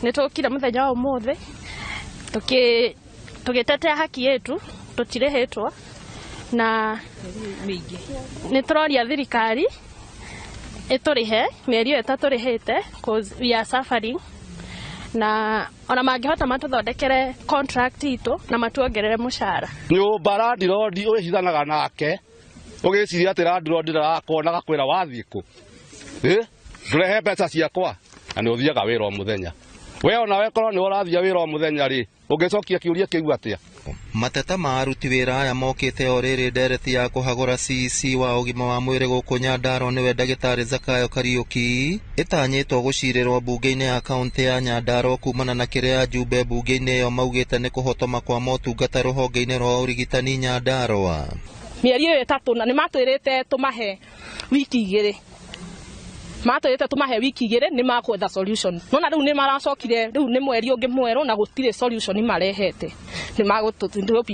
Nĩ tũkire mũthenya wa ũmũthĩ tũgĩtetea haki yetu, tũtirĩhĩtwo na nĩ tũroria thirikari ĩtũrĩhe mĩeri ĩyo ĩtatũrĩhĩte, 'cause we are suffering, na ona mangĩhota matũthondekere contract itũ na matuongerere mũcara. Nyũmba landlord ũrĩhithanaga nake ũgĩciria atĩ landlord ndarakuona, gakwĩra wathiĩ kũ, ndũrehe mbeca ciakwa, na nĩ ũthiaga wĩra o mũthenya. We onawe korwo nĩ ũrathiĩ wĩra o mũthenya rĩ, ũngĩcokia kĩũria kĩu atĩa? Mateta ma aruti wĩra aya mokĩte o rĩrĩ ndereti ya kũhagũra CEC wa ũgima wa mwĩrĩ gũkũ Nyandarua, nĩwe ndagĩtarĩ Zakayo Kariũki, ĩtanyĩtwo gũcirĩrwo mbunge-inĩ ya kaunti ya Nyandarua kumana na kĩrĩa ajumbe mbunge-inĩ ĩyo maugĩte nĩ kũhotoma kwa motungata rũhonge-inĩ rwa ũrigitani Nyandarua. Mĩeri ĩyo 3, na nĩ matwĩrĩte tũmahe wiki 2, matwĩrĩte tũmahe wiki 2 nĩ makwetha solution. Nona rĩu nĩ maracokire, rĩu nĩ mweri ũngĩ mwerũ na gũtirĩ solution marehete. Nĩ magũtũ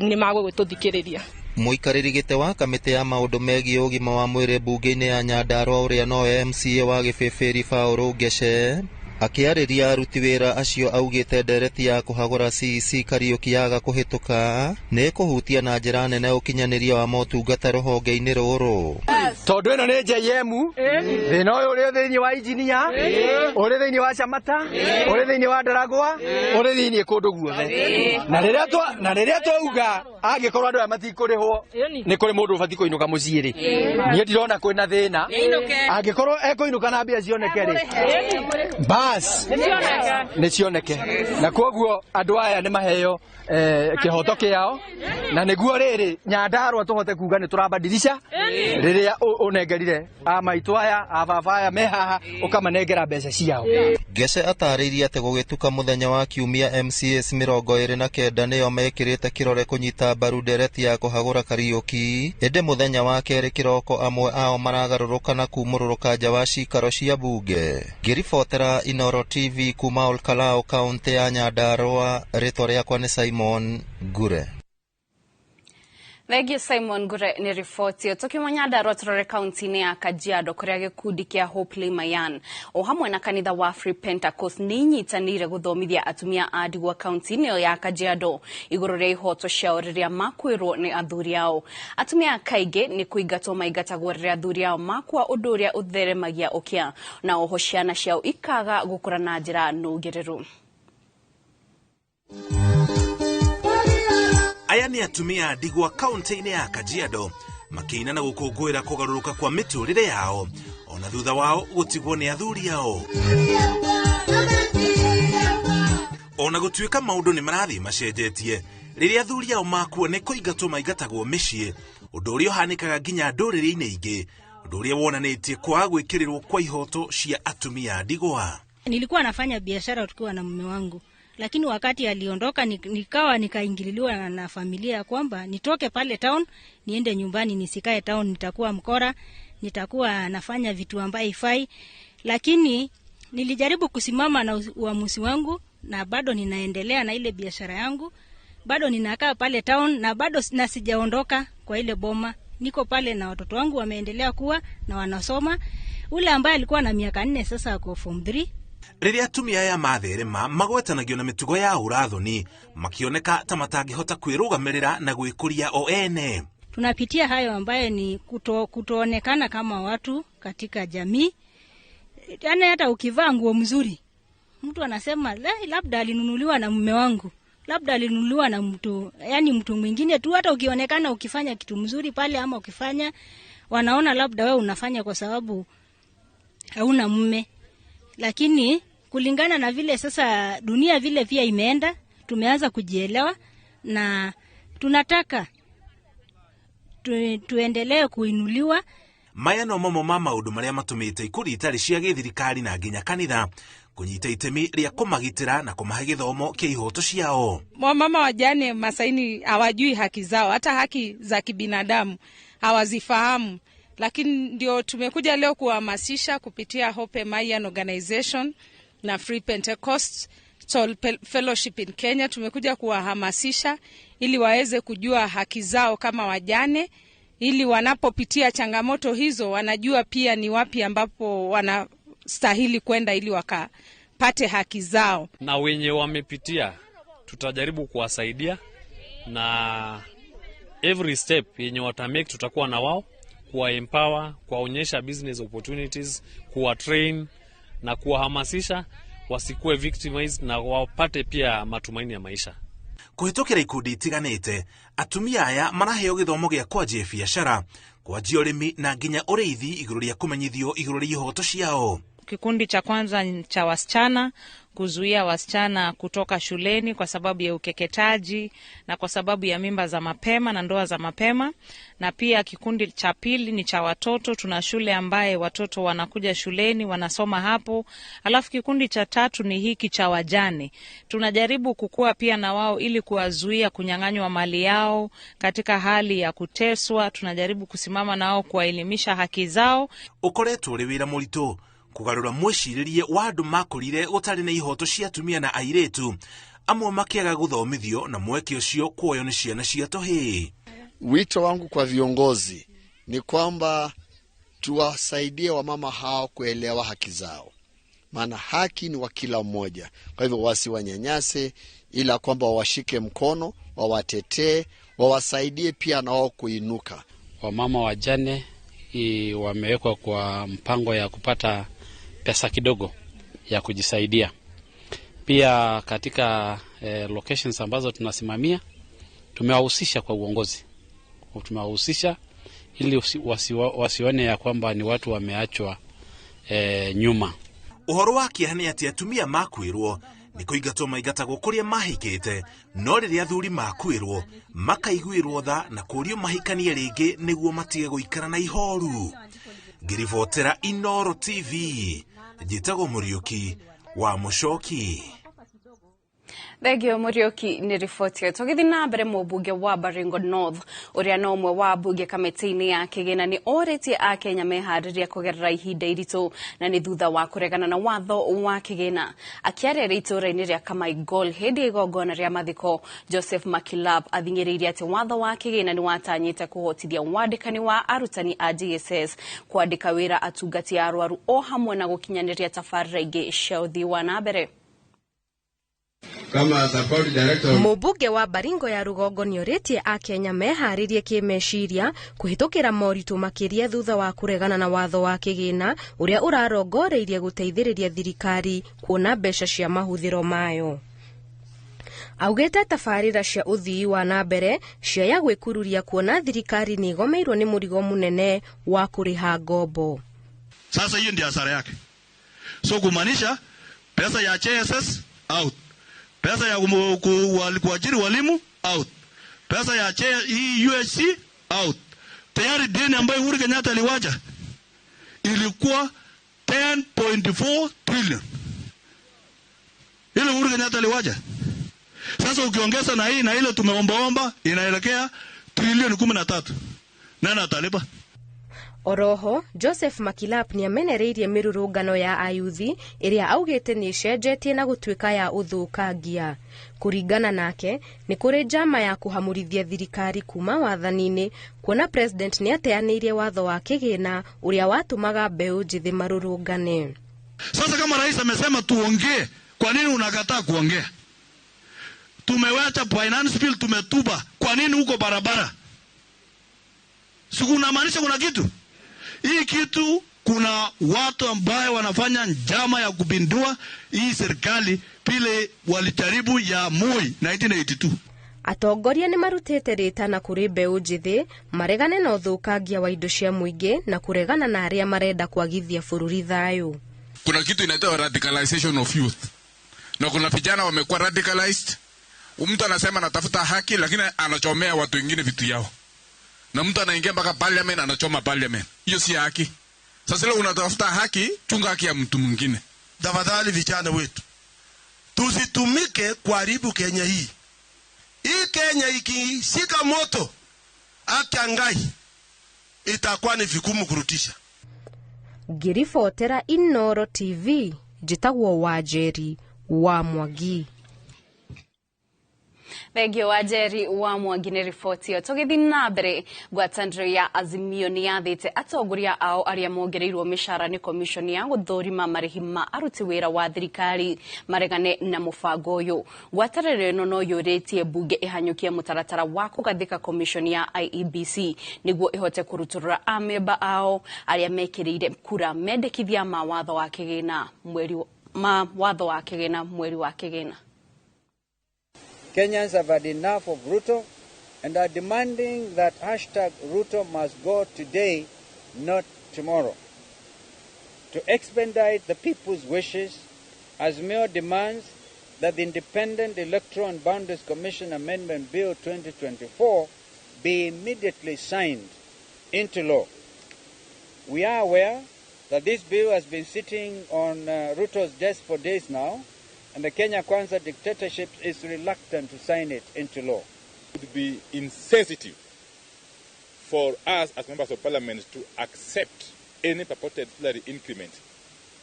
nĩ magũgĩtũthikĩrĩria. Mũikarĩri gĩtĩ wa kamĩtĩ ya maũndũ megiĩ ũgima wa mwĩrĩ mbunge-inĩ ya Nyandarua, ũrĩa nowe MCA wa Gĩbĩbĩri, Paul Ngece, akĩarĩria aruti wĩra acio augĩte ndereti ya kũhagũra CEC Kariũki yaga kũhĩtũka nĩ ĩkũhutia na njĩra nene ũkinyanĩria wa motungata rũhonge-inĩ rũrũ. Tondũ ĩno nĩ JM, thĩna ũyũ ũrĩ thĩinĩ wa injinia, ũrĩ thĩinĩ wa Camata, ũrĩ thĩinĩ wa Ndaragwa, ũrĩ thĩinĩ kũndũ guothe. Na rĩrĩa twauga angĩkorwo andũ aya matikũrĩhwo nĩ kũrĩ mũndũ ũbatiĩ kũinũka mũciĩ rĩ, niĩ ndirona kwĩna thĩna. Angĩkorwo ekũinũka na mbia cioneke rĩ, bas nĩ cioneke, na koguo andũ aya nĩ maheo kĩhoto kĩao, na nĩguo rĩrĩ Nyandarua tũhote kuga nĩ tũrabadilisha rĩrĩa ũnengerire a maitũ aya, a baba aya me haha, ũkamanengera mbeca ciao. Ngece atarĩirie atĩ gũgĩtuka mũthenya wa kiumia, MCAs 29 nĩo mekĩrĩte kĩrore kũnyita mbaru ndereti ya kũhagũra Kariũki, ĩndĩ mũthenya wa kerĩ kĩroko amwe ao maragarũrũka na kumũrũrũka nja wa cikaro cia mbunge. Ngĩribotera Inoro TV kuma Olkalou, kaũntĩ ya Nyandarua, rĩtwa rĩakwa nĩ Simon Ngure. Thengiũ Simon Ngure nĩ riboti ĩyo. Tukiuma Nyandarua tũrore kaunti-inĩ ya Kajiado, kũrĩa gĩkundi kĩa Hope Lemayan o hamwe na kanitha wa Free Pentecost nĩ inyitanĩire gũthomithia atumia a ndigwa kaunti-inĩ ĩyo ya Kajiado igũrũ rĩa ihoto ciao rĩrĩa makuĩrwo nĩ athuri ao. Atumia kaingĩ nĩ kũingatwo maingatagwo rĩrĩa athuri ao makua, ũndũ ũrĩa ũtheremagia ũkĩa, na oho ciana ciao ikaga gũkũra na njĩra nũngĩrĩru. Aya nĩ atumia ndigwa kaunti-inĩ ya Kajiado makĩina na gũkũngũĩra kũgarũrũka kwa mĩtũrĩre yao ona thutha wao gũtigwo nĩ athuri ao. Ona gũtuĩka maũndũ nĩ marathiĩ macenjetie, rĩrĩa athuri ao makua nĩ kũingatwo maingatagwo mĩciĩ, ũndũ ũrĩa ũhanĩkaga nginya ndũrĩrĩ-inĩ ingĩ, ũndũ ũrĩa wonanĩtie kwaga gwĩkĩrĩrwo kwa ihoto cia atumia ndigwa. Nilikuwa nafanya biashara tukiwa na mume wangu, lakini wakati aliondoka nikawa nikaingililiwa na familia ya kwamba nitoke pale town niende nyumbani, nisikae town, nitakuwa mkora, nitakuwa nafanya vitu ambaye ifai. Lakini nilijaribu kusimama na uamuzi wangu na bado ninaendelea na ile biashara yangu, bado ninakaa pale town na bado na sijaondoka kwa ile boma. Niko pale na watoto wangu wameendelea kuwa na wanasoma. Ule ambaye alikuwa na miaka 4 sasa ako form 3. Rĩrĩa atumia aya matherema magwetanagio na mĩtugo ya ũrathoni, makĩoneka ta matangĩhota kwĩrũgamĩrĩra na gwĩkũria o ene. Tunapitia hayo ambayo ni kutoonekana kama watu katika jamii. Yaani hata ukivaa nguo mzuri, mtu anasema labda alinunuliwa na mume wangu, labda alinunuliwa na mtu, yani mtu mwingine tu. Hata ukionekana ukifanya kitu mzuri pale ama ukifanya, wanaona labda wewe unafanya kwa sababu hauna mume. Lakini kulingana na vile sasa dunia vile pia imeenda, tumeanza kujielewa na tunataka tuendelee kuinuliwa. Maya no mamo ma maũndũ marĩa matũmĩte ikundi itarĩ cia gĩthirikari na nginya kanitha kũnyita itemi rĩa kũmagitĩra na kũmahe gĩthomo kĩa ihoto ciao. Wamama wajane Masaini hawajui haki zao, hata haki za kibinadamu hawazifahamu, lakini ndio tumekuja leo kuhamasisha kupitia Hope Mayan Organization na Free Pentecost Fellowship in Kenya. Tumekuja kuwahamasisha ili waweze kujua haki zao kama wajane, ili wanapopitia changamoto hizo wanajua pia ni wapi ambapo wanastahili kwenda ili wakapate wapate haki zao. Na wenye wamepitia tutajaribu kuwasaidia, na every step yenye watamake tutakuwa na wao, kuwa empower, kuwaonyesha business opportunities, kuwa train na kuwahamasisha wasikuwe victimized na wapate pia matumaini ya maisha. Kũhĩtũkĩra ikundi itiganĩte, atumia aya maraheo gĩthomo gĩa kwanjia biacara, kwanjia ũrĩmi na nginya ũrĩithi igũrũ rĩa kũmenyithio igũrũ rĩa ihoto ciao. Kikundi cha kwanza cha wasichana, kuzuia wasichana kutoka shuleni kwa sababu ya ukeketaji na kwa sababu ya mimba za mapema na ndoa za mapema. Na pia kikundi cha pili ni cha watoto, tuna shule ambaye watoto wanakuja shuleni wanasoma hapo. Alafu kikundi cha tatu ni hiki cha wajane, tunajaribu kukua pia na wao ili kuwazuia kunyang'anywa mali yao katika hali ya kuteswa. Tunajaribu kusimama na wao kuwaelimisha haki zao. Ũkoretwo ũrĩ wĩra mũritũ kũgarũra mwĩcirĩrie wa andũ makũrire gũtarĩ na ihoto cia atumia na airĩtu, amwe makĩaga gũthomithio na mweke ũcio kuoywo nĩ ciana cia tũhĩĩ. Wito wangu kwa viongozi ni kwamba tuwasaidie wamama hao kuelewa haki zao, maana haki ni wa kila mmoja. Kwa hivyo wasiwanyanyase, ila kwamba wawashike mkono, wawatetee, wawasaidie pia na wao kuinuka. Wamama wajane wamewekwa kwa mpango ya kupata pesa kidogo ya kujisaidia. Pia katika locations ambazo tunasimamia tumewahusisha kwa uongozi, tumewahusisha ili wasione ya kwamba ni watu wameachwa nyuma. Ũhoro wa kĩeha nĩ atĩ atumia makwĩrwo nĩ kũingatwo maingatagwo kũrĩa mahikĩte, no rĩrĩa athuri makwĩrwo makaiguĩrwo tha na kũũrio mahikanie rĩngĩ nĩguo matige gũikara na ihoru. Ngĩribotera Inooro TV, njĩtagwo Mũriũki wa Mũcoki. Thengio Mũriũki nĩ riboti ĩyo. Tũgĩthiĩ na mbere, mũmbunge wa Baringo North ũrĩa no ũmwe wa mbunge kamĩtĩ-inĩ ya kĩgĩna nĩ orĩtie akenya meharĩria kũgerera ihinda iritũ na nĩ thutha wa kũregana na watho wa kĩgĩna. Akĩaria itũũra-inĩ rĩa Kamaigol hĩndĩ ya igongona rĩa mathiko, Joseph Makilap athing'ĩrĩirie atĩ watho wa kĩgĩna nĩ watanyĩte kũhotithia wandĩkani wa arutani a JSS, kwandĩka wĩra atungati a arwaru o hamwe na gũkinyanĩria tabarĩra ingĩ cia ũthii wa na mbere. Mũmbunge wa Baringo ya rũgongo nĩorĩtie akenya meharĩrie kĩmeciria kũhĩtũkĩra moritũ makĩria thutha wa kũregana na watho wa kĩgĩna ũrĩa ũrarongoreirie gũteithĩrĩria thirikari kuona mbeca cia mahũthĩro mayo. Augĩte tabarĩra cia ũthii wa na mbere ciaya gwĩkururia kuona thirikari nĩ ĩgomeirwo nĩ mũrigo mũnene wa kũrĩha ngombo. Sasa hiyo ndio hasara yake. So kumaanisha pesa ya JSS out, pesa ya kuajiri walimu out, pesa ya UHC out. Tayari deni ambayo Uhuru Kenyatta aliwacha ilikuwa 10.4 trillion. Ile Uhuru Kenyatta aliwacha. Sasa ukiongeza na hii na ile tumeombaomba inaelekea trilioni 13. Nani atalipa? Oroho Joseph Makilap nĩ amenereirie mĩrũrũngano ya ayuthi ĩrĩa augĩte nĩ ĩcenjetie na gũtuĩka ya ũthũkangia. Kũringana nake nĩ kũrĩ njama ya kũhamũrithia thirikari kuma wathani-inĩ kuona president nĩ ateanĩirie watho wa kĩgĩna ũrĩa watũmaga mbeũ njĩthĩ marũrũngane. Sasa kama rais amesema tuongee, kwa nini unakataa kuongea? Tumewacha finance bill tumetuba, kwa nini huko barabara? Si kunamaanisha kuna kitu? Hii kitu kuna watu ambaye wanafanya njama ya kupindua hii serikali pile walijaribu ya Moi 1982. Atongoria nĩ marutĩte rĩtana kũrĩ mbeũ njĩthĩ maregane na ũthũkangia wa indo cia mũingĩ na kũregana na arĩa marenda kwagithia bũrũri thayũ. Kuna kitu inaitwa radicalization of youth, na kuna vijana wamekuwa radicalized. Mtu anasema anatafuta haki, lakini anachomea watu wengine vitu yao, na mtu anaingia mpaka parliament anachoma parliament. Hiyo si haki. Sasa leo unatafuta haki, chunga haki ya mtu mwingine. Tafadhali vijana wetu, tusitumike kuharibu Kenya hii. Hii Kenya ikishika moto akiangai itakuwa ni vigumu kurudisha. Ngiribotera Inooro TV, njĩtagwo Wanjeri wa Mwangi. Thengio wa Njeri wa Mwangi nĩ riboti ĩyo. Tũgĩthiĩ na mbere, ngwatanĩro ya Azimio nĩ yathĩte atongoria ao arĩa mongereirwo mĩcara nĩ komishoni ya gũthũrima marĩhi ma aruti wĩra wa thirikari maregane na mũbango ũyũ. Ngwatanĩro ĩno no yũrĩtie mbunge ĩhanyũkie mũtaratara wa kũgathĩka komishoni ya IEBC nĩguo ĩhote kũrutũrũra amemba ao arĩa mekĩrĩire kura mendekithia ma watho wa kĩgĩna mweri ma watho wa kĩgĩna mweri wa kĩgĩna. Kenyans have had enough of Ruto and are demanding that hashtag Ruto must go today, not tomorrow. To expedite the people's wishes, Azimio demands that the Independent Electoral and Boundaries Commission Amendment Bill 2024 be immediately signed into law. We are aware that this bill has been sitting on Ruto's desk for days now, and the Kenya Kwanza dictatorship is reluctant to sign it into law. It would be insensitive for us as members of parliament to accept any purported salary increment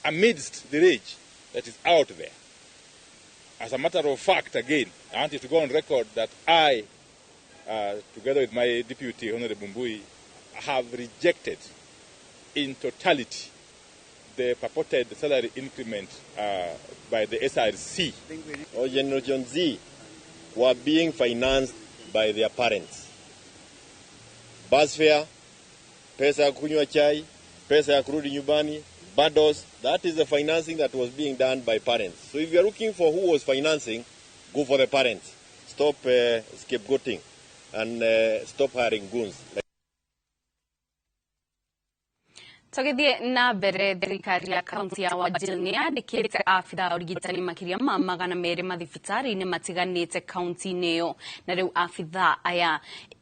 amidst the rage that is out there. As a matter of fact, again, I want you to go on record that I, together with my deputy, Honorable Mbui, have rejected in totality the purported salary increment by the SRC. Or Generation Z were being financed by their parents. Bus fare, pesa ya kunywa chai, pesa ya kurudi nyumbani, bundles, that is the financing that was being done by parents. So if you are looking for who was financing, go for the parents. Stop scapegoating and stop hiring goons. Tũgĩthiĩ na mbere, thirikari ya kaunti ya Wajir nĩ yandĩkĩte abithaa ũrigitani makĩria ma 200 mathibitarĩ-inĩ matiganĩte kaunti-inĩ ĩyo, na rĩu abithaa aya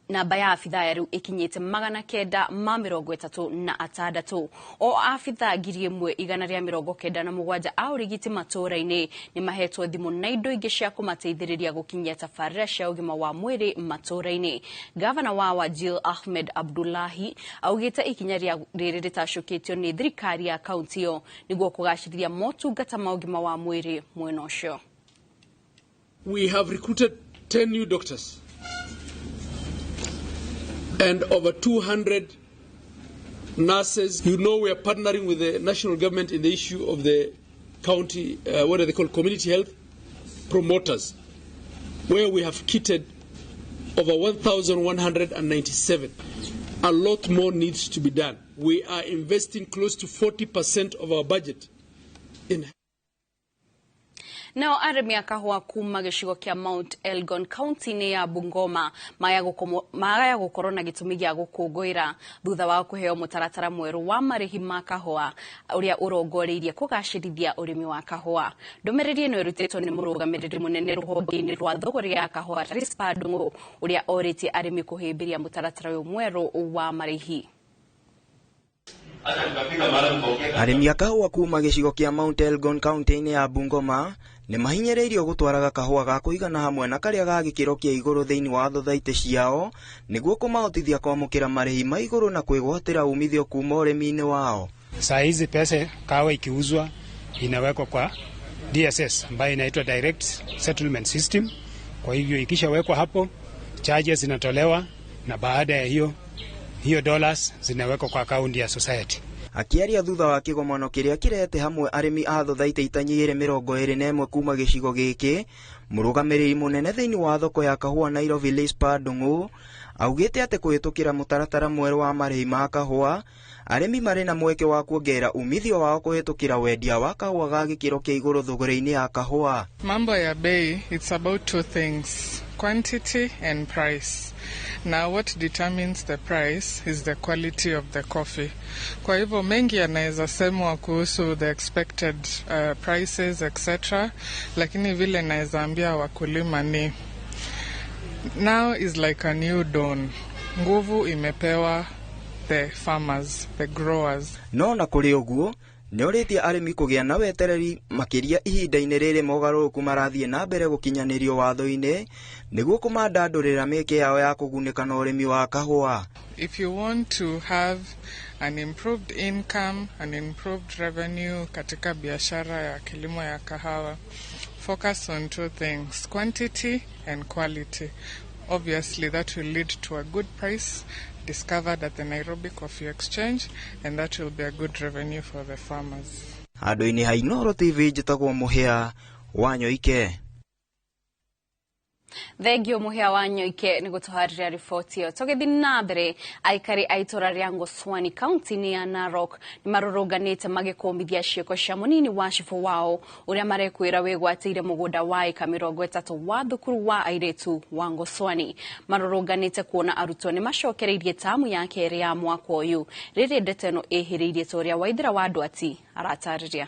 namba ya abithaa aya rĩu ĩkinyĩte 936. O abithaa 1197 a ũrigiti matũũra-inĩ nĩ mahetwo thimũ na indo ingĩ cia kũmateithĩrĩria gũkinyia tabarĩra cia ũgima wa mwĩrĩ matũũra-inĩ. Gavana wa Wajir Ahmed Abdullahi augĩte ikinya rĩrĩ rĩtacũkĩtio nĩ thirikari ya kaunti ĩyo nĩguo kũgacĩrithia motungata ma ũgima wa mwĩrĩ mwena ũcio. We have recruited 10 new doctors and over 200 nurses. You know, we are partnering with the national government in the issue of the county, what are they called, community health promoters, where we have kitted over 1,197. A lot more needs to be done. We are investing close to 40% of our budget in. Nao arĩmi a kahũa kuma gĩcigo kĩa Mount Elgon kaunti-inĩ ya Bungoma maya gũkorwo na gĩtũmi gĩa gũkũngũĩra thutha wa kũheo mũtaratara mwerũ wa marĩhi ma kahũa ũrĩa ũrongoreirie kũgacĩrithia ũrĩmi wa kahũa. Ndũmĩrĩri ĩno ĩrutĩtwo nĩ mũrũgamĩrĩri mũnene rũhonge-inĩ rwa thũgũrĩ ya kahũa Rispa Ndung'u, ũrĩa orĩtie arĩmi kũhĩmbĩria mũtaratara ũyũ mwerũ wa marĩhi. Arĩmi a kahũa kuma gĩcigo kĩa Mount Elgon kaunti-inĩ ya Bungoma nĩ mahinyĩrĩirio gũtwaraga kahũa ga kũigana hamwe na karĩa ga gĩkĩro kĩa igũrũ thĩinĩ wa thothaitĩ ciao nĩguo kũmahotithia kwamũkĩra marĩhi ma igũrũ na kwĩgwatĩra umithio kuma ũrĩmi-inĩ wao. Saa hizi pesa kahawa ikiuzwa inawekwa kwa DSS ambayo inaitwa Direct Settlement System. Kwa hivyo ikishawekwa hapo, charges zinatolewa na baada ya hiyo dollars zinawekwa kwa akaunti ya society. Akiaria thutha wa kĩgomano kĩrĩa kĩrehete hamwe arĩmi a thothaitĩ itanyihĩre 21 kuma gĩcigo gĩkĩ, mũrũgamĩrĩri mũnene thĩinĩ wa thoko ya kahũa Nairobi Rispa Ndung'u augĩte atĩ kũhĩtũkĩra mũtaratara mwerũ wa marĩhi ma kahũa, arĩmi marĩ na mweke wa kuongerera umithio wao kũhĩtũkĩra wendia wa kahũa ga gĩkĩro kĩa igũrũ thũgũrĩ-inĩ ya kahũa. Mambo ya bei, it's about two things, quantity and price. Now what determines the price is the quality of the coffee. Kwa hivyo mengi yanaweza semwa kuhusu the expected prices etc, lakini vile naweza ambia wakulima ni now is like a new dawn. Nguvu imepewa the farmers, the growers. No na kũrĩ ũguo nĩorĩtie arĩmi kũgĩa na wetereri makĩria ihinda-inĩ rĩrĩ mogarũrũku marathiĩ na mbere gũkinyanĩrio watho-inĩ nĩguo kũmandandũrĩra mĩeke yao ya kũgunĩka na ũrĩmi wa kahũa. If you want to have an improved income, an improved revenue katika biashara ya kilimo ya kahawa, Focus on two things, quantity and quality. Obviously that will lead to a good price discovered at the Nairobi Coffee Exchange, and that will be a good revenue for the farmers. Handũ-inĩ ha Inooro TV njĩtagwo Mũhĩa wa Nyoike. Thengio Mũhĩa wa Nyoike nĩ gũtũharĩria riboti ĩyo. Tũgĩthiĩ na mbere, aikari a itũra rĩa Ngoswani kaunti-inĩ ya Narok nĩ marũrũnganĩte magĩkũmithia ciĩko cia mũnini wa cibũ wao ũrĩa marekwĩra wĩgwatĩire mũgũnda wa ĩka 30 wa thukuru wa airĩtu wa Ngoswani. Marũrũnganĩte kuona arutwo nĩ macokereirie tamu ya kerĩ ya mwaka ũyũ. Rĩrĩ ndeto ĩno ĩhĩrĩirie ta ũrĩa Waithĩra wa Ndwati aratarĩria.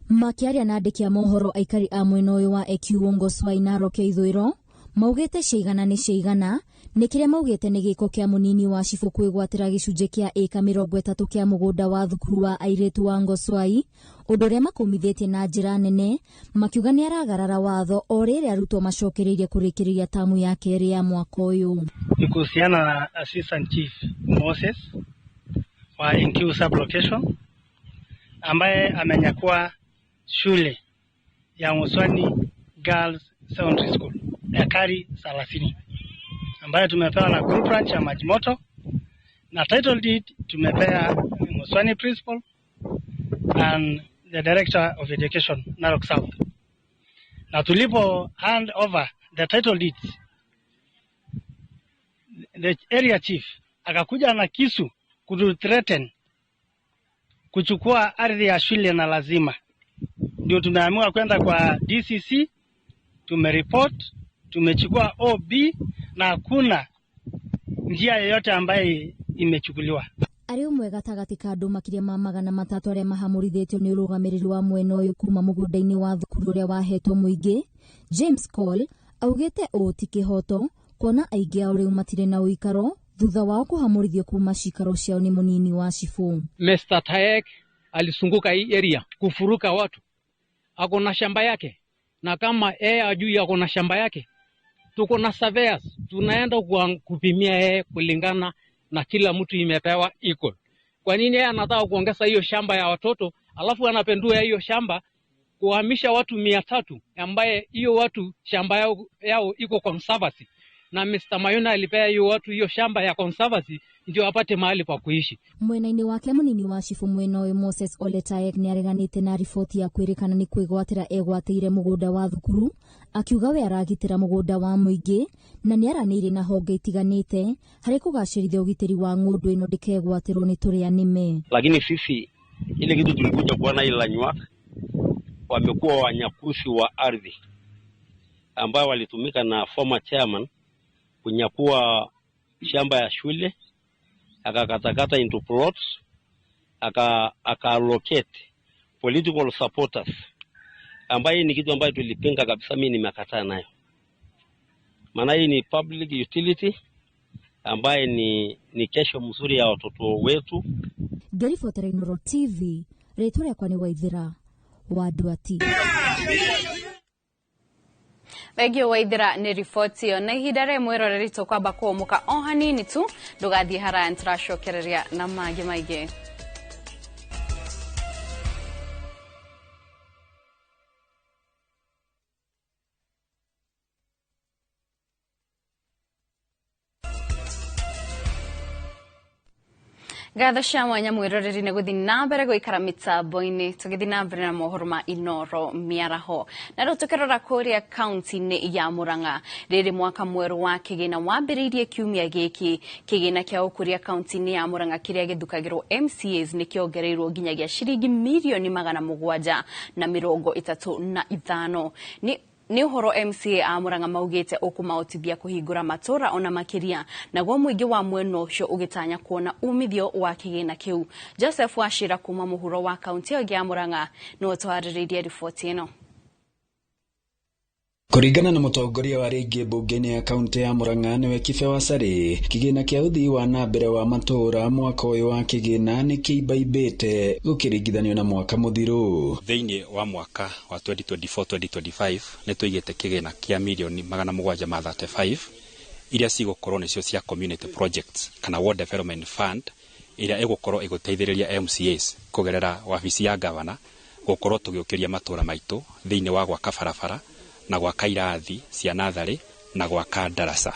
Makiaria na andĩki a mohoro aikari a mwena ũyũ wa EQ Ngoswai Narok ya ithũĩro maugĩte ciaigana nĩ ciaigana nĩ kĩrĩa maugĩte nĩ gĩko kĩa mũnini wa cibũ kwĩgwatĩra gĩcunjĩ kĩa ĩka 30 kĩa mũgũnda wa thukuru wa airĩtu wa Ngoswai, ũndũ ũrĩa makũmithĩtie na njĩra nene makiuga nĩ aragarara watho o rĩrĩa arutwo macokereirie kũrĩkĩrĩria tamu ya kerĩ ya mwaka ũyũ. Ni kuhusiana na Assistant Chief Moses wa NQ sublocation ambaye amenyakua shule ya Ngoswani Girls Secondary School ekari 30 ambayo tumepewa na group ranch ya Majimoto, na title deed tumepea Ngoswani principal and the director of education Narok South. Na tulipo hand over the title deeds, the area chief akakuja na kisu kutu threaten kuchukua ardhi ya shule na lazima. Ndio tumeamua kwenda kwa DCC, tumereport, tumechukua OB na hakuna njia yoyote ambaye imechukuliwa. Arĩ ũmwe gatagatĩ ka andũ makĩria ma 300 arĩa mahamũrithĩtio nĩ ũrũgamĩrĩri wa mwena ũyũ kuma mũgũnda-inĩ wa thukuru ũrĩa wahetwo mũingĩ, James Cole augĩte ũũ ti kĩhoto kuona aingĩ ao rĩu matirĩ na ũikaro thutha wao kũhamũrithio kuma cikaro ciao nĩ mũnini wa cibũ. Mr. Taek alisunguka hii area kufuruka watu, ako na shamba yake, na kama yeye ajui ako na shamba yake, tuko na surveyors tunaenda kupimia yeye kulingana na kila mtu imepewa equal. Kwa nini yeye anataka kuongeza hiyo shamba ya watoto alafu anapendua hiyo shamba kuhamisha watu 300 ambaye hiyo watu shamba yao iko conservancy, na Mr. Mayona alipea hiyo watu hiyo shamba ya conservancy ndio apate mahali pa kuishi. Mwena-inĩ wake mũnini wa cibũ mwena ũyũ Moses Ole Taek nĩ areganĩte na riboti ya kwĩrĩkana nĩ kwĩgwatĩra egwatĩire mũgũnda wa thukuru, akiuga we aragitĩra mũgũnda wa mũingĩ na nĩ aranĩirie na honge itiganĩte harĩ kũgacĩrithia ũgitĩri wa ng'ũndũ ĩno ndĩkegwatĩrwo nĩ tũrĩa nĩme. Lakini sisi ile kitu tulikuja kuona ile Nywak wamekuwa wanyakuzi wa ardhi ambao walitumika na former chairman kunyakua shamba ya shule, akakatakata into plots, aka allocate political supporters, ambaye ni kitu ambayo tulipinga kabisa. Mimi nimekataa nayo, maana hii ni public utility ambaye ni kesho mzuri ya watoto wetu. Ngĩribotera Inooro TV, rĩtwa rĩakwa nĩ Waithĩra wa Ndwati. Thengio Waithĩra nĩ riboti ĩyo. Na ihinda rĩa mwĩroreri tũkwamba kũũmũka o hanini tu, ndũgathiĩ haraya nĩtũracokereria na mangĩ maingĩ. Ngatho cia mwanya mwĩroreri nĩ gũthiĩ na mbere gũikara mĩtambo-inĩ, tũgĩthiĩ na mbere na mohoro ma Inooro mĩaraho. Na rĩu tũkĩrora kũrĩa kaunti-inĩ ya Murang'a, rĩrĩ mwaka mwerũ wa kĩgĩna wambĩrĩirie kiumia gĩkĩ. Kĩgĩna kĩa ũkũria kaunti-inĩ ya Murang'a kĩrĩa gĩthukagĩrwo MCAs nĩ kĩongereirwo nginyagia ciringi mirioni 735. Nĩ ũhoro MCA a Murang'a maugĩte ũkũmaũtithia kũhingũra matũra ona makĩria, naguo mũingĩ wa mwena ũcio ũgĩtanya kuona umithio wa kĩgĩna kĩu. Joseph Wachira kuma mũhuro wa kaunti ĩyo ya Murang'a nĩwe ũtwarĩrĩirie riboti ĩno. Kũringana na mũtongoria wa rĩngĩ mbunge-inĩ ya kaunti ya Murang'a nĩwe Kibe Wasarĩ, kĩgĩna kĩa ũthii wa na mbere wa matũũra mwaka ũyũ wa kĩgĩna nĩ kĩimbaimbĩte gũkĩringithanio na mwaka mũthiru. Thĩinĩ wa mwaka wa 2024-2025 nĩ tũigĩte kĩgĩna kĩa mirioni 735 iria cigũkorwo nĩcio cia community projects kana ward development fund ĩrĩa ĩgũkorwo ĩgũteithĩrĩria MCAs kũgerera wabici ya gavana Gũkorwo tũgĩũkĩria matũra maitũ thĩinĩ wa gwaka barabara na gwaka irathi cia natharĩ na gwaka ndaraca.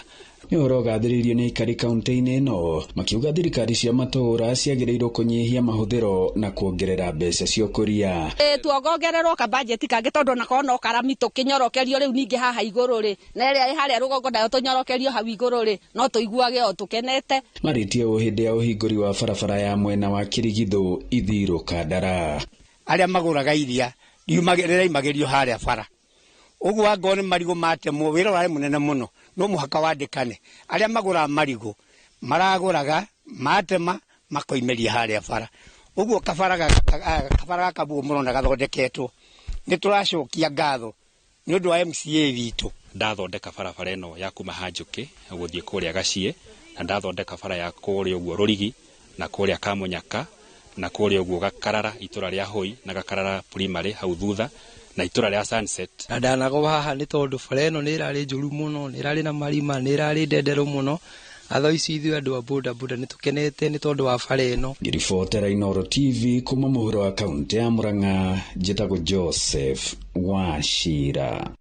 Nĩ ũhoro ũgathĩrĩirio nĩ aikari kaunti-inĩ ĩno makiuga thirikari cia matũũra ciagĩrĩirwo kũnyihia mahũthĩro na kuongerera mbeca cia ũkũria. Tuongongererwo kabajeti kangĩ tondũ onako no karami tũkĩnyorokerio rĩu ningĩ haha igũrũ rĩ, na ĩrĩa ĩ harĩa rũgongo nayo tũnyorokerio hau igũrũ rĩ, no tũiguage o tũkenete. Marĩtie ũũ hĩndĩ ya ũhingũri wa barabara ya mwena wa Kĩrigithũ Ithirũ Kandara. Arĩa magũraga iria rĩraimagĩrio harĩa bara ũguo angorwo nĩ marigũ matemwo wĩra ũrarĩ mũnene mũno no mũhaka wandĩkane. Arĩa magũraga marigũ maragũraga matema makoimĩria harĩa bara ũguo kabara gaka mũrona gathondeketwo. Nĩ tũracokia ngatho nĩ ũndũ wa MCA witũ. Ndathondeka barabara ĩno ya kuma Hanjũkĩ gũthiĩ kũrĩa Gaciĩ, na ndathondeka bara ya kũrĩa ũguo Rũrigi na kũrĩa Kamunyaka na kũrĩa ũguo Gakarara itũra rĩa Hoi na Gakarara primary hau thutha na itũra rĩa Sunset. Na ndanagwa haha nĩ tondũ bara ĩno nĩ ĩrarĩ njũru mũno, nĩ ĩrarĩ na marima, nĩ ĩrarĩ ndenderũ mũno. Atho ici ithuĩ andũ a boda boda nĩ tũkenete nĩ tondũ wa bara ĩno. Ngĩribotera Inooro TV kuma mũhuro wa kaunti ya Murang'a, njĩtagwo Joseph Wachira.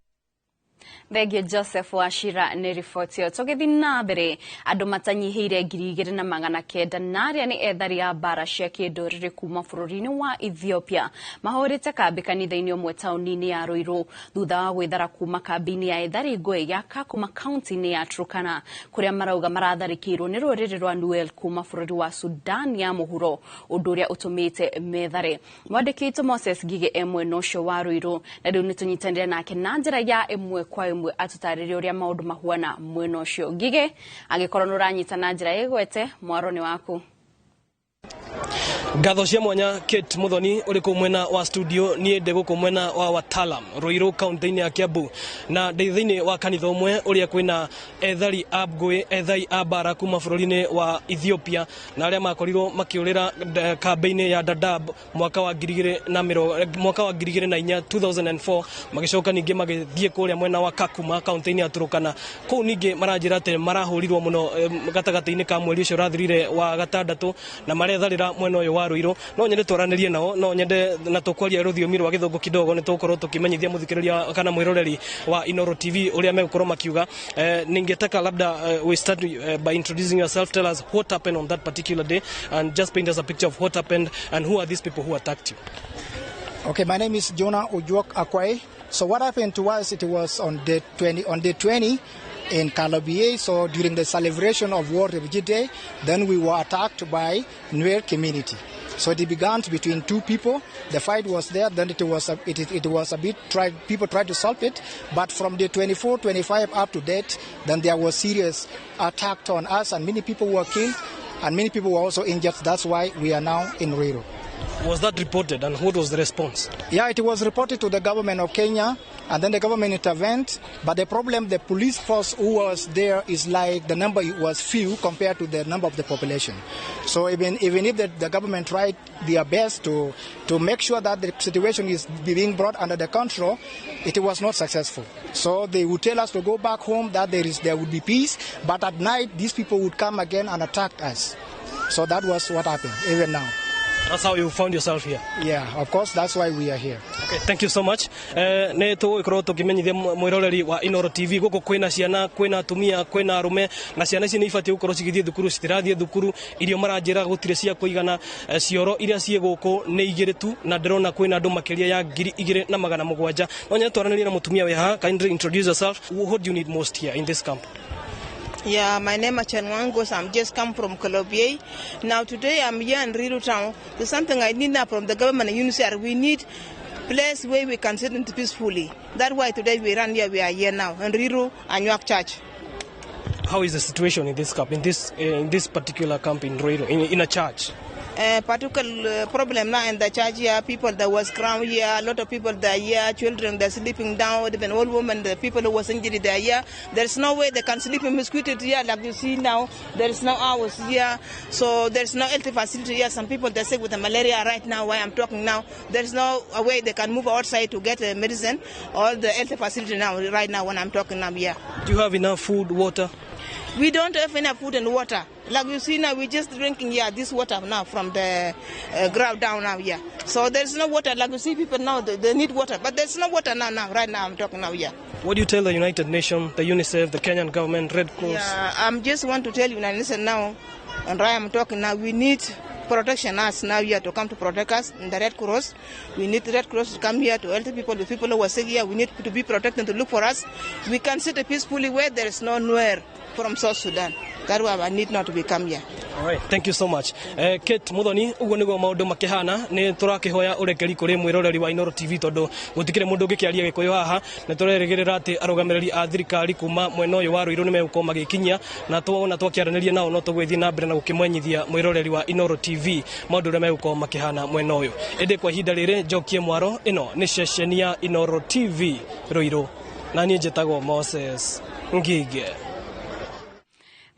Thengio Joseph Wachira nĩ riboti ĩyo. Tũgĩthiĩ na mbere, andũ matanyihĩire 2,900 na arĩa nĩ ethari a mbara cia kĩndũrĩrĩ kuma bũrũri-inĩ wa Ethiopia mahũrĩte kambĩ kanitha-inĩ ũmwe taũni-inĩ ya Ruiru thutha wa gwĩthara kuma kambĩ-inĩ ya ethari ngũĩ ya Kakuma kaunti-inĩ ya Turkana kũrĩa marauga maratharĩkĩirwo nĩ rũrĩrĩ rwa Nuer kuma bũrũri wa Sudan ya mũhuro, ũndũ ũrĩa ũtũmĩte methare. Mwandĩki witũ Moses Ngigĩ e mwena ũcio wa Ruiru na rĩu nĩtũnyitanĩre nake na njĩra ya ĩmwe kwa ĩmwe atũtarĩrie ũrĩa maũndũ mahuana mwena ũcio. Ngigĩ, angĩkorwo nĩ ũranyita na njĩra ĩgwete, mwaro nĩ waku. Ngatho cia mwanya Kate Muthoni uri kuu mwena wa studio, nie ndĩ gũkũ mwena wa Watalam Ruiru kaunti-inĩ ya Kiambu, na ndĩ thĩinĩ wa kanitha ũmwe ũrĩa kwĩna ethari a ngũĩ, ethari a mbara kuma bũrũri-inĩ wa Ethiopia na arĩa makorirwo makĩũrĩra kambĩ-inĩ ya Dadaab mwaka wa 2004 2004, magĩcoka ningĩ magĩthiĩ kũrĩa mwena wa Kakuma kaunti-inĩ ya Turkana. Kũu ningĩ maranjĩra atĩ marahũrirwo mũno gatagatĩ-inĩ ka mweri ũcio ũrathirire wa gatandatũ na maretharĩra mwena ũyũ wa Ruiru. No nyende twaranĩrie nao, no nyende na tũkwaria rũthiomi rwa gĩthũngũ kidogo nĩ tũgũkorwo tũkĩmenyithia mũthikĩrĩria kana mwĩroreri wa Inooro TV ũrĩa megũkorwo makiuga. Ningetaka labda we start by introducing yourself. Tell us what happened on that particular day and just paint us a picture of what happened and who are these people who attacked you. Okay, my name is Jonah Ojuok Akwai. So what happened to us, it was on day 20 in Kalobeyei. So during the celebration of World Refugee Day, then we were attacked by Nuer community. So it began between two people. The fight was there. Then it was a bit people tried to solve it, but from the 24, 25 up to date, then there was serious attack on us, and many people were killed, and many people were also injured. That's why we are now in Ruiru. Was that reported, and what was the response? Yeah, it was reported to the government of Kenya, and then the government intervened. But the problem, the police force who was there is like the number was few compared to the number of the population. So even if the government tried their best to make sure that the situation is being brought under the control, it was not successful. So they would tell us to go back home, that there would be peace, but at night these people would come again and attack us. So that was what happened, even now. That's how you found yourself here? Yeah, of course, that's why we are here. Okay, thank you so much. Nĩ tũgũgĩkorwo tũkĩmenyithia mwĩroreri wa Inooro TV gũkũ kwĩna ciana, kwĩna atumia, kwĩna arũme, na ciana ici nĩ ibatiĩ gũkorwo cigĩthiĩ thukuru, citirathiĩ thukuru, irio maranjĩra gũtirĩ cia kũigana, cioro iria ciĩ gũkũ nĩ igĩrĩ tu, na ndĩrona kwĩna andũ makĩria ya 2,700. No nyende twaranĩrie na mũtumia wĩ haha. Kindly introduce yourself. What do you need most here in this camp? Yeah, my name is Chenwangos. I'm just come from Kalobeyei. Now today I'm here in Ruiru town. There's something I need now from the government and UNHCR. We need place where we can sit peacefully. That's why today we run here. We are here now in Ruiru Anywak Church. How is the situation in this camp, in this particular camp in Ruiru, in a church? Particular problem now in the church here, people that was crowned here, a lot of people that are here, children they're sleeping down, even old women, the people who was injured they are here. There's no way they can sleep in mosquitoes here like you see now. There is no hours here, so there's no health facility here. Some people they're sick with the malaria right now. Why I'm talking now, there's no way they can move outside to get medicine or the health facility now. Right now when I'm talking now here. Do you have enough food, water? We don't have enough food and water. Like you see now, we're just drinking this water now from the ground down now here. So there's no water. Like you see people now, they need water, but there's no water now, right now I'm talking now here. What do you tell the United Nations, the UNICEF, the Kenyan government, Red Cross? Yeah, I just want to tell United Nations now, and right I'm talking now, we need protection us now here to come to protect us in the Red Cross. We need the Red Cross to come here to help the people, the people who are sick here. We need to be protected and to look for us. We can sit peacefully where there is no nowhere from South Sudan. That's why I need not to become here. All right, thank you so much. Kate Muthoni, uguo niguo maundu makihana. Ni turakihoya urekeri kuri mwiroreri wa Inooro TV tondu gutikire mundu ungikiaria Gikuyu haha. Ni turerigirira ati arugamiriri a thirikari kuma mwena uyu wa Ruiru ni megukorwo magikinyia, na tuona twakiaraniria nao no tugwithie na mbere na gukimwenyithia mwiroreri wa Inooro TV maundu uria megukorwo makihana mwena uyu. Indi kwa ihinda riri njokie mwaro, ino ni ceceni ya Inooro TV Ruiru, na nie njitagwo Moses Ngige.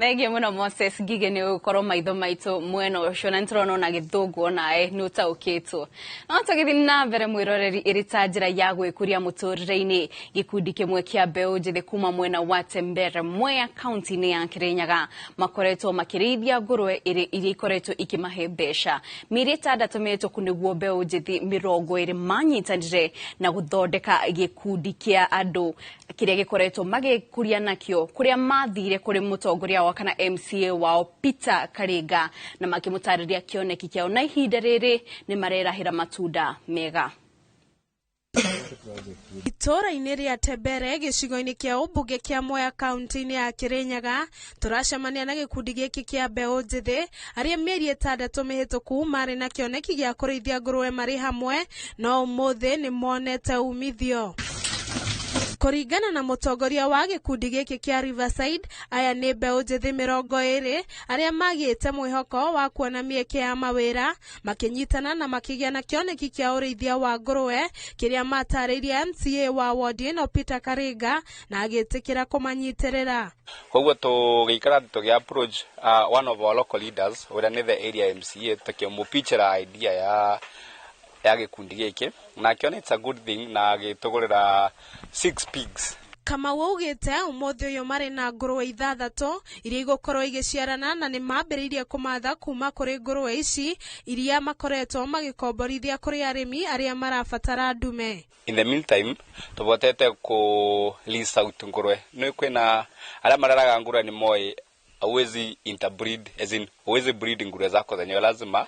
Thengiå må no Moses Ngige nä gå korwo maitho maitå mwena å cio na nä tå rona ona gä thå ngå onae nä å taå kä two. No tå gä thiä na mbere mwä roreri ä rä ta njä ra ya gwä kå ria må tå rä re-inä gä kä mwe kä a mbeå njä thä kuma mwena wa Tembere Mwea kaunti-inä ya Kirinyaga makoretwo makä rä ithia ngũrwe iria ikoretwo ikimahe mbeca. Mĩeri 6 mĩhĩtũku nĩguo mbeũ njĩthĩ 20 manyitanĩre na gũthondeka gĩkundi kĩa andũ kĩrĩa gĩkoretwo magĩkũria nakĩo kũrĩa mathire kũrĩ mũtongoria wa kana MCA wao Peter Karinga na makĩmũtarĩria kĩoneki kĩao, na ihinda rĩrĩ nĩ marerahĩra matunda mega. Itũũra-inĩ rĩa Tembere gĩcigo-inĩ kĩa ũmbunge kĩa Mwea kaunti-inĩ ya Kirinyaga tũracemania na gĩkundi gĩkĩ kĩa mbeũ njĩthĩ arĩa mĩeri 6 mĩhĩtũku marĩ na kĩoneki gĩa kũrĩithia ngũrũwe marĩ hamwe, no ũmũthĩ nĩ monete umithio. Kũringana na mũtongoria wa gĩkundi gĩkĩ kĩa Riverside, aya nĩ mbeũ njĩthĩ 20 arĩa magĩte mwĩhoko wa kuona mĩeke ya mawĩra, makĩnyitana na makĩgĩa na kĩoneki kĩa ũrĩithia wa ngũrũwe kĩrĩa matarĩirie MCA wa wodi ĩno Peter Karinga na agĩtĩkĩra kũmanyitĩrĩra. Koguo tũgĩikara tũgĩ approach one of our local leaders ũrĩa nĩ the area MCA, tũkĩmũpicĩra idea ya gĩkundi gĩkĩ na akĩona it's a good thing na agĩtũgũrĩra 6 pigs. Kamau augĩte ũmũthĩ ũyũ marĩ na ngũrũwe 6 iria igũkorwo igĩciarana na nĩ mambĩrĩirie kũmatha kuma kũrĩ ngũrũwe ici iria makoretwo magĩkomborithia kũrĩ arĩmi arĩa marabatara ndume. In the meantime tũbotete kũ lease out ngũrũwe. Nĩ kwĩna arĩa mareraga ngũrũwe nĩ moĩ hauwezi interbreed, as in huwezi breed ngũrũwe zako zenyewe, lazima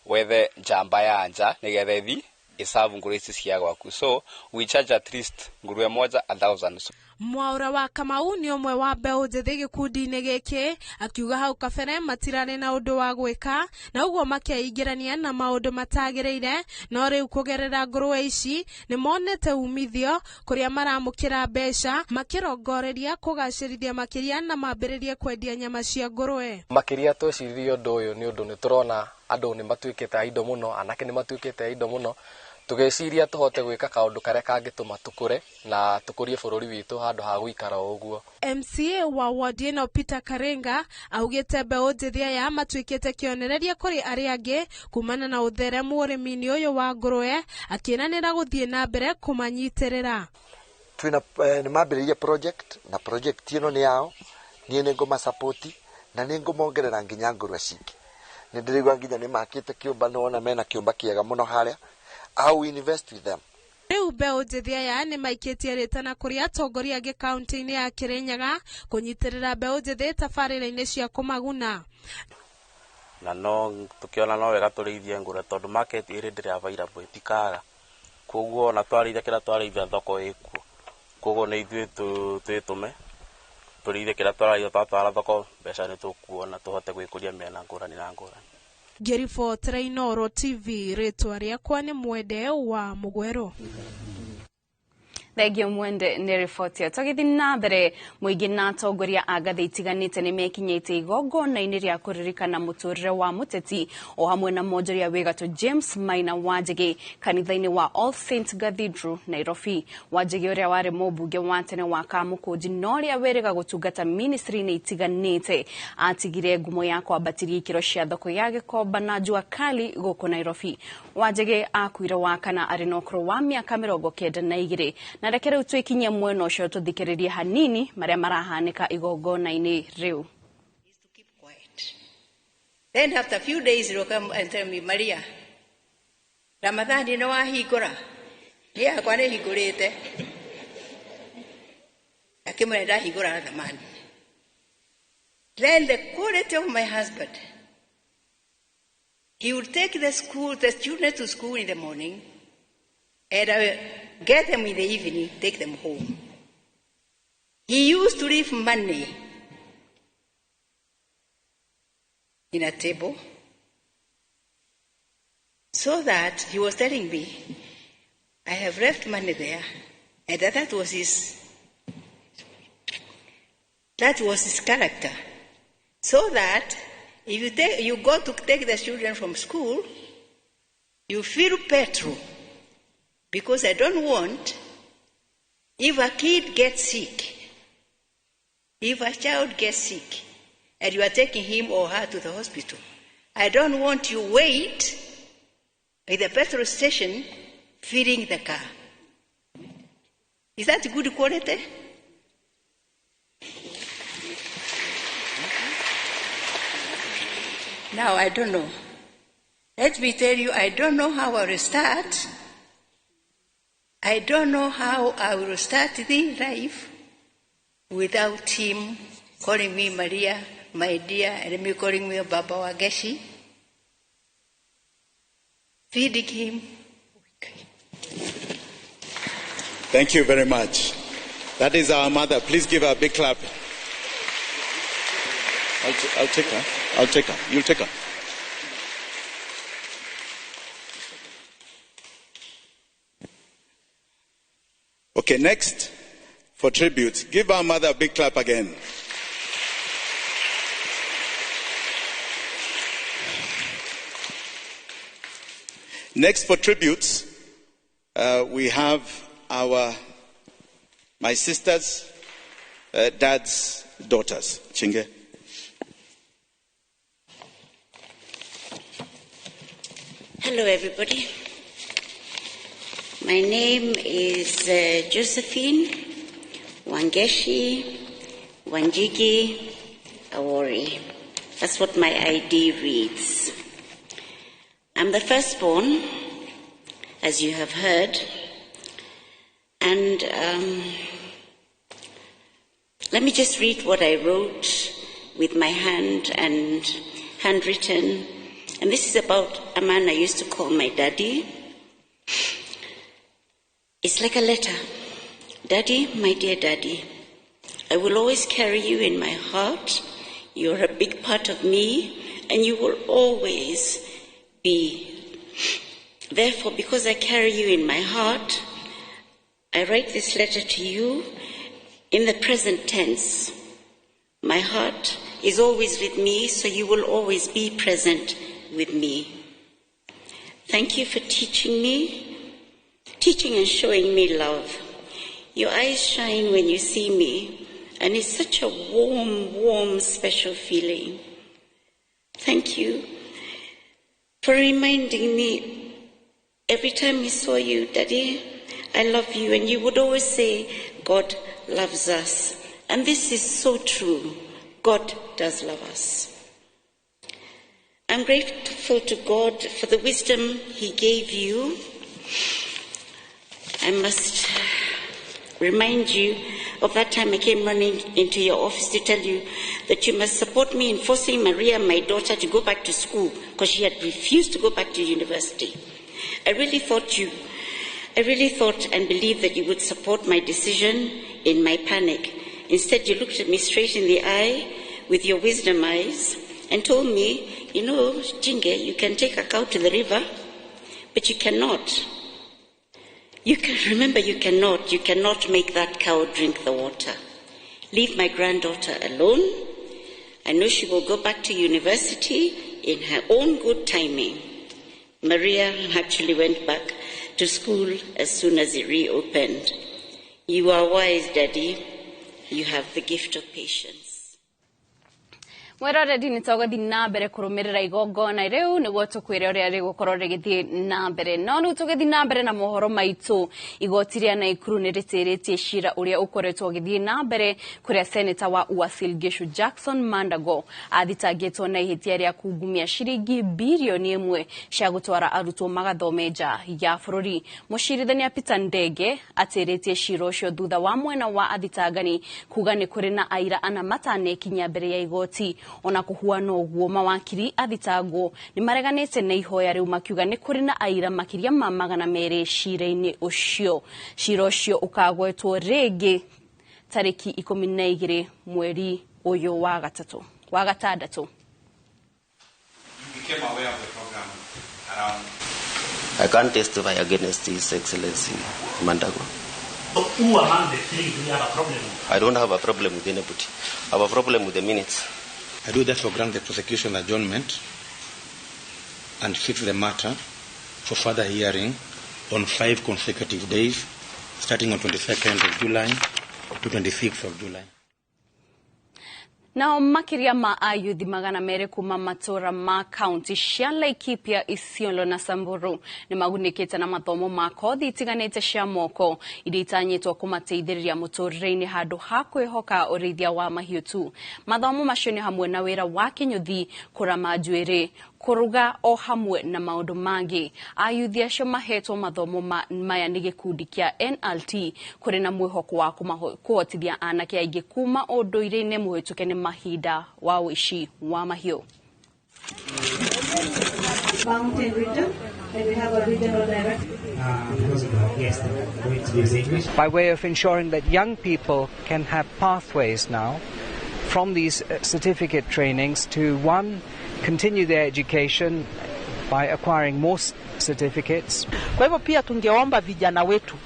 wethe njamba ya nja nigetha ithi iserve ngũrũwe ici cia gwaku, so we charge at least ngũrũwe moja 1000. So Mwaura wa Kamau nĩ ũmwe wa mbeũ njĩthĩ gĩkundi-inĩ gĩkĩ akiuga hau kabere matirarĩ na ũndũ wa gwĩka na ũguo makeingĩrania na maũndũ matagĩrĩire, no rĩu kũgerera ngũrũwe ici nĩ monete umithio kũrĩa maramũkĩra mbeca makĩrongoreria kũgacĩrithia makĩria na mambĩrĩrie kwendia nyama cia ngũrũwe. Makĩria tweciririe ũndũ ũyũ nĩ ũndũ nĩ tũrona andũ nĩ matuĩkĩte a indo mũno, anake nĩ matuĩkĩte a indo mũno, tũgĩciria tũhote gwĩka kaũndũ karĩa kangĩtũma tũkũre na tũkũrie bũrũri witũ handũ ha gũikara o ũguo. MCA wa wodi ĩno Peter Karinga augĩte mbeũ njĩthĩ aya matuĩkĩte kĩonereria kũrĩ arĩa angĩ kumana na ũtheremu ũrĩmi-inĩ ũyũ wa ngũrũwe, akĩranĩra gũthiĩ na mbere kũmanyitĩrĩra. Twĩna nĩ mambĩrĩirie project na project ĩno nĩ yao, niĩ nĩ ngũmasapoti na nĩ ngũmongerera nginya ngũrũwe cingĩ. Nĩ ndĩraigua nginya nĩ makĩte kĩũmba, nĩ wona mena kĩũmba kĩega mũno harĩa. I will invest with them. Rĩu mbeũ njĩthĩ aya nĩ maikĩtie rĩtana kũrĩ atongoria angĩ kaunti-inĩ ya Kirinyaga kũnyitĩrĩra mbeũ njĩthĩ tabarĩra-inĩ cia kũmaguna. Na no tũkĩona no wega tũrĩithie ngũrũwe tondũ market ĩrĩ ndĩrĩ available ĩtikaga, koguo ona twarĩithia kĩrĩa twarĩithia thoko ĩkuo, koguo nĩ ithuĩ twĩtũme tũrĩithie kĩrĩa twararĩithia, twatwara thoko mbeca nĩ tũkuona tũhote gwĩkũria mĩena ngũrani na ngũrani. Ngĩribotera Inooro TV, rĩtwa rĩakwa nĩ Mwende wa Mũgwerũ. Thengio Mwende nĩ riboti. Tũgĩthiĩ na mbere, mũingĩ na atongoria a ngathĩ itiganĩte nĩ mekinyĩte igongona-inĩ rĩa kũririkana mũtũrĩre wa mũteti o hamwe na mwonjoria wĩ gatũ James Maina Wanjigi kanitha-inĩ wa All Saints Cathedral Nairobi. Wanjigi ũrĩa warĩ mũmbunge wa tene wa Kamũkũnji na ũrĩa wĩrĩga gũtungata ministry-inĩ itiganĩte atigire ngumo ya kwambatiria ikĩro cia thoko ya Gĩkomba na Jua Kali gũkũ Nairobi. Wanjigi akuire Wakana arĩ na ũkũrũ wa mĩaka 92 Na reke rĩu twĩkinyie mwena ũcio tũthikĩrĩrie hanini marĩa marahanĩka igongona-inĩ rĩu. Then after a few days, he will come and tell me, Maria, Ramadhani no wahingũra. Niĩ yakwa nĩ hingũrĩte. Akĩmwĩra ndahingũra Ramadhani. Then the quality of my husband, he would take the students to school in the morning, and I will get them in the evening, take them home. He used to leave money in a table, so that he was telling me, I have left money there, and that was his character. So that if you go to take the children from school, you fill petrol, because I don't want, if a kid gets sick, if a child gets sick, and you are taking him or her to the hospital, I don't want you wait at the petrol station filling the car. Is that good quality? Now, I don't know. Let me tell you, I don't know how I will start. I don't know how I will start the life without him calling me Maria, my dear, and me calling me Baba Wageshi. Feeding him. Thank you very much. That is our mother. Please give her a big clap. I'll take her. I'll take her. You'll take her. Okay, next, for tribute, give our mother a big clap again. Next for tributes, we have my sister's dad's daughters. Chinge. Hello, everybody. My name is Josephine Wangeshi Wanjigi Awori. That's what my ID reads. I'm the firstborn, as you have heard, and let me just read what I wrote with my hand and handwritten. And this is about a man I used to call my daddy. It's like a letter. Daddy, my dear daddy, I will always carry you in my heart. You're a big part of me, and you will always be. Therefore, because I carry you in my heart, I write this letter to you in the present tense. My heart is always with me, so you will always be present with me. Thank you for teaching and showing me love. Your eyes shine when you see me, and it's such a warm, warm, special feeling. Thank you for reminding me every time we saw you, Daddy, I love you. And you would always say, God loves us. And this is so true. God does love us. I'm grateful to God for the wisdom he gave you. I must remind you of that time I came running into your office to tell you that you must support me in forcing Maria, my daughter, to go back to school because she had refused to go back to university. I really thought and believed that you would support my decision in my panic. Instead, you looked at me straight in the eye with your wisdom eyes and told me, you know, Jinge, you can take a cow to the river, but you cannot. You can remember, you cannot make that cow drink the water. Leave my granddaughter alone. I know she will go back to university in her own good timing. Maria actually went back to school as soon as it reopened. You are wise, Daddy. You have the gift of patience. Mwiroreri nĩ tũgũthiĩ na mbere kũrũmĩrĩra igongona rĩu nĩguo tũkwĩre ũrĩa rĩgũkorwo rĩgĩthiĩ na mbere. No rĩu tũgĩthiĩ na mbere na mohoro maitũ, igoti rĩa Naikuru nĩ rĩtĩrĩtie cira ũrĩa ũkoretwo ũgĩthiĩ na mbere kũrĩa seneta wa Uasin Gishu Jackson Mandago athitangĩtwo na ihĩtia rĩa kungumia ciringi birioni 1 cia gũtwara arutwo magathome nja ya bũrũri. Mũcirithania Peter Ndege atĩrĩtie cira ũcio thutha wa mwena wa athitangani kuga nĩ kũrĩ na aira ana matanekinyia mbere ya igoti. Ona kuhuana ũguo mawakiri athitangwo nĩ mareganĩte na ihoya rĩu makiuga nĩ kũrĩ na aira makĩria ma 200 cira-inĩ ũcio. Cira ũcio ũkagwetwo rĩngĩ tarĩki 12 mweri ũyũ wa gatandatũ. I can't testify against His Excellency Mandago. Who among the three do you have a problem with? I don't have a problem with anybody. I have a problem with the minutes. I do therefore grant the prosecution adjournment and fix the matter for further hearing on 5 consecutive days, starting on 22nd of July to 26th of July. Nao makiria ma ayuthi 200 kuma matura ma kaunti cia Laikipia, Isiolo na Samburu ni magunĩkĩte na mathomo ma kothi itiganĩte cia moko iria itanyĩtwo kũmateithĩrĩria mũtũrĩre-inĩ handũ ha kwĩhoka ũrĩithia wa mahiũ tu. Mathomo macio nĩ hamwe na wĩra wa kĩnyũthi, kũrama njuĩrĩ, kũruga o hamwe na maũndũ mangĩ. Ayuthi acio mahetwo mathomo maya nĩ gĩkundi kĩa NLT kũrĩ na mwĩhoko wa kũhotithia anake aingĩ kuma ũndũire-inĩ mũhĩtũke nĩ mahinda wa ũici wa mahiũ. By way of ensuring that young people can have pathways now from these certificate trainings to, one, continue their education by acquiring more certificates. Kwa hivyo pia tungeomba vijana wetu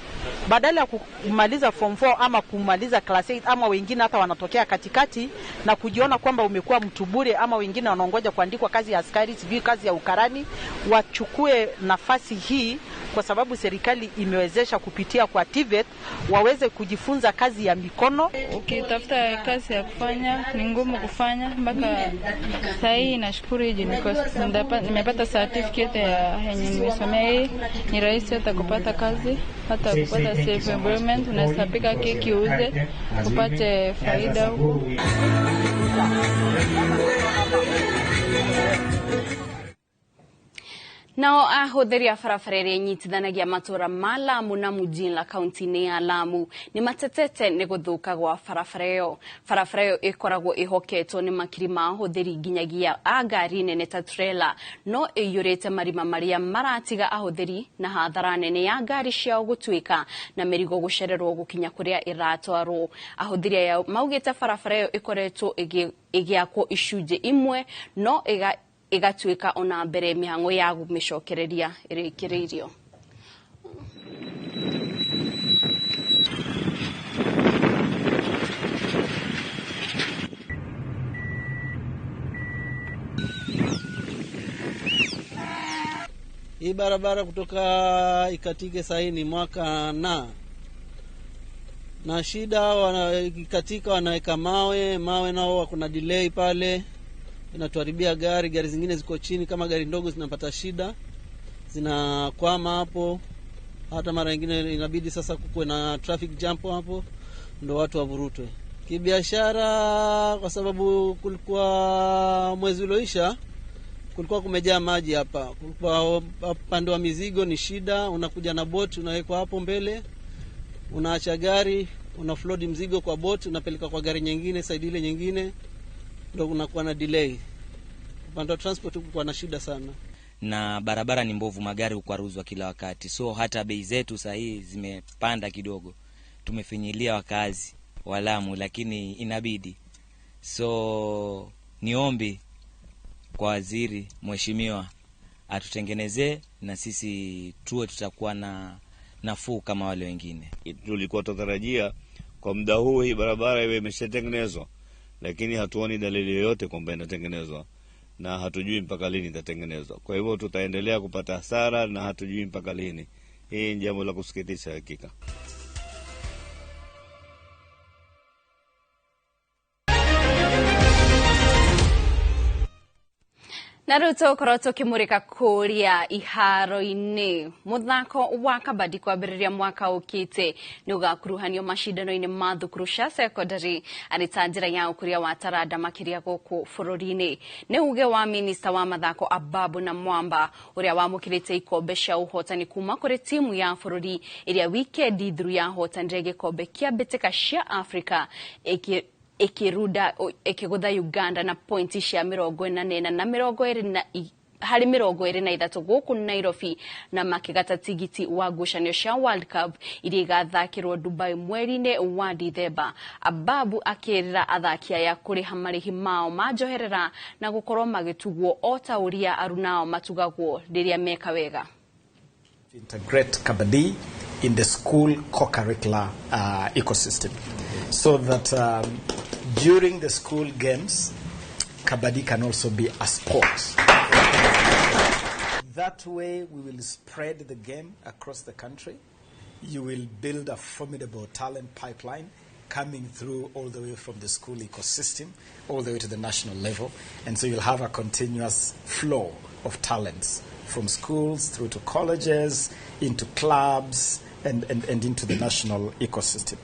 badala ya kumaliza form 4 ama kumaliza class 8 ama wengine hata wanatokea katikati na kujiona kwamba umekuwa mtu bure, ama wengine wanaongoja kuandikwa kazi ya askari, sijui kazi ya ukarani, wachukue nafasi hii kwa sababu serikali imewezesha kupitia kwa TVET waweze kujifunza kazi ya mikono. Ukitafuta kazi ya kufanya ni ngumu kufanya mpaka sasa hii. Nashukuru hii nimepata certificate ya yenye nimesomea hii, ni rahisi hata kupata kazi, hata kupata self employment. Unaweza pika keki uuze upate faida huko. Nao ahũthĩri a barabara ĩrĩa ĩnyitithanagia matũra ma Lamu na Mujinla kaunti-inĩ ya Lamu nĩ matetete nĩ gũthũka gwa barabara ĩyo. Barabara ĩyo ĩkoragwo ĩhoketwo nĩ makiri ma ahũthĩri nginyagia a ngari nene ta trailer, no ĩiyũrĩte marima marĩa maratiga ahũthĩri na hathara nene ya ngari ciao gũtuĩka na mĩrigo gũcererwo gũkinya kũrĩa ĩratwarwo. Ahũthĩri aya maugĩte barabara ĩyo ĩkoretwo ĩgĩakwo icunjĩ imwe no ĩgatuĩka ona mbere mĩhang'o ya gũmĩcokereria ĩrĩkĩrĩirio. Hii barabara kutoka ikatike sahii ni mwaka na shida ikatika, wanaweka mawe nao kuna delay pale, inatuharibia gari. Gari zingine ziko chini, kama gari ndogo zinapata shida, zinakwama hapo. Hata mara nyingine inabidi sasa kuwe na traffic jump hapo ndo watu wavurutwe. Kibiashara, kwa sababu kulikuwa mwezi ulioisha kulikuwa kumejaa maji hapa. Kulikuwa upande wa mizigo ni shida, unakuja na boat unawekwa hapo mbele, unaacha gari, unafload mzigo kwa boat, unapeleka kwa gari nyingine, side ile nyingine, ndio kunakuwa na delay. Upande wa transport kulikuwa na shida sana. Na barabara ni mbovu, magari hukwaruzwa kila wakati. So hata bei zetu saa hii zimepanda kidogo. Tumefinyilia wakazi wa Lamu, lakini inabidi. So niombi kwa waziri mheshimiwa atutengenezee na sisi tuwe tutakuwa na nafuu kama wale wengine. Tulikuwa tutarajia kwa muda huu hii barabara iwe imeshatengenezwa, lakini hatuoni dalili yoyote kwamba inatengenezwa na hatujui mpaka lini itatengenezwa. Kwa hivyo tutaendelea kupata hasara na hatujui mpaka lini. Hii ni jambo la kusikitisha hakika. Na rĩu tũgũkorwo tũkĩmũrĩka kũrĩa iharo-inĩ. Mũthako wa kabadi kwambĩrĩria mwaka ũkĩte nĩ ũgakuruhanio macindano-inĩ ma thukuru cia secondary arĩ ta njĩra ya ũkũria wa taranda makĩria gũkũ bũrũri-inĩ. Nĩ uge wa minista wa mathako Ababu na Mwamba ũrĩa wamũkĩrĩte ikombe cia ũhotani kuma kũrĩ timu ya bũrũri ĩrĩa wikendi thiru yahotanire gĩkombe kĩa mbĩtĩka cia Afrika ikiruda ikigutha Uganda na pointi cia 44 na 20 harĩ 23 gũkũ Nairobi na makĩgata tigiti wa ngucanio cia World Cup iria igathakĩrwo Dubai mweri-inĩ wa Dithemba. Ababu akĩrĩra athaki aya kũrĩha marĩhi mao ma njoherera na gũkorwo magĩtugwo o ta ũrĩa arunao matugagwo rĩrĩa meka wega. Integrate kabaddi in the school co-curricular ecosystem so that during the school games, kabaddi can also be a sport. That way we will spread the game across the country. You will build a formidable talent pipeline coming through all the way from the school ecosystem all the way to the national level. And so you'll have a continuous flow of talents from schools through to colleges, into clubs, and into the national ecosystem.